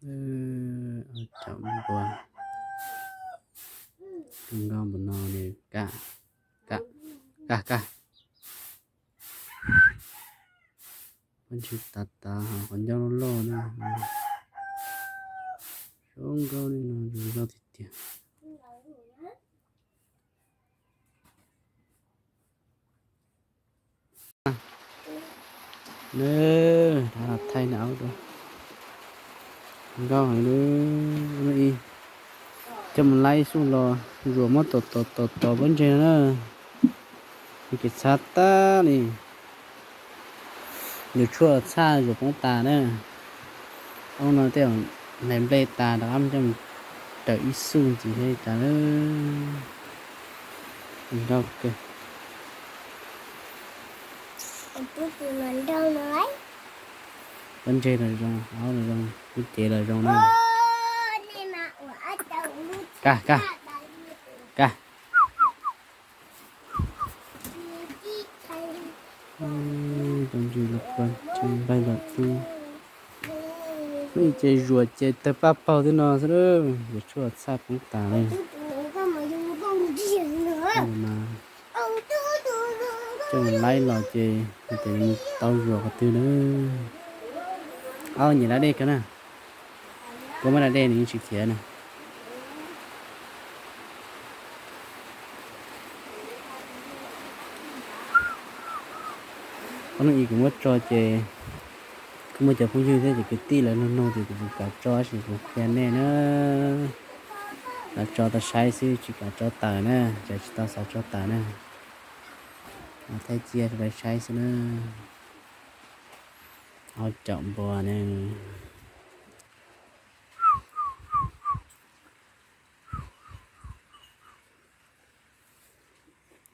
Cov npua zoo nkauj npaum no nws kaj, kaj, kaj, kaj. Pob ntseg tav tav, qhov ncauj loj loj na. Zoo nkauj li no, zoo nkauj tiag tiag. Nws, thaij na, nkauj heev li. Coj mus laib xub los, zuas muab tom tom tom tom pob ntseg no na. Kev txhab tag li. Yuav tshuaj txhaj zuas poob tas na. Ob no tej zaum hlais nplej tas rov qab coj mus raws ib xub ntxiv thiab tas na. Nkauj kawg. Pob ntseg los zoo, aub los zoo, lub cev los zoo na. Kaj, kaj, kaj. Pob ntseg los pag, nplaig los tub. Lub cev zuas ces tawg paj paug twb no xwb, yuav tshuaj txhaj poob tas li. Coj laib los ces tau zuas qhov twg na. Aub, nyiam da dej kawg na. Kuv muab da dej nws yeej tsis khiav na. Ob hnub ib kuv muab tso ces kuj muaj cov phooj ywg thiab cov kwv tij lawv nug nug ces kuv tsis kam tso, tab sis kuv qhia nej na. Lawv tso tau saib xwb, tsis kam tso tawm na, tseem tsis tau xav tso tawm na. Thaij cia rau lawv saib xwb na. Ob caum npua na.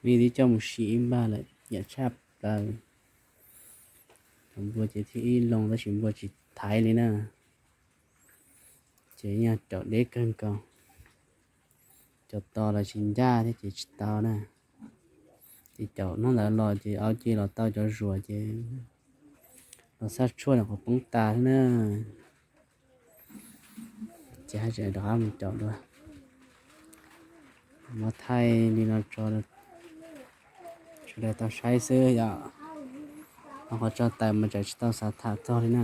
Vim twb coj mus sim ib npag lawm, nyiam tshaj plaws. Cov npua ces thiaj ib loo tab sis npua tsis thaiv li na. Ces yog caum deb kawg nkaus. Cov to los tsis ncaj thiab ces tsis tau na. Ces caum hnub ntawd los ces aub ces los tau cov zuas ces los xab tshuaj los qhov poob tas xwb na. Ces haj tseem rov qab mus caum dua. Muab thaij li no tso, sawv daws tau saib xwb yom. Ho qhov tso tawm mas tseem tsis tau xav tham txog li na.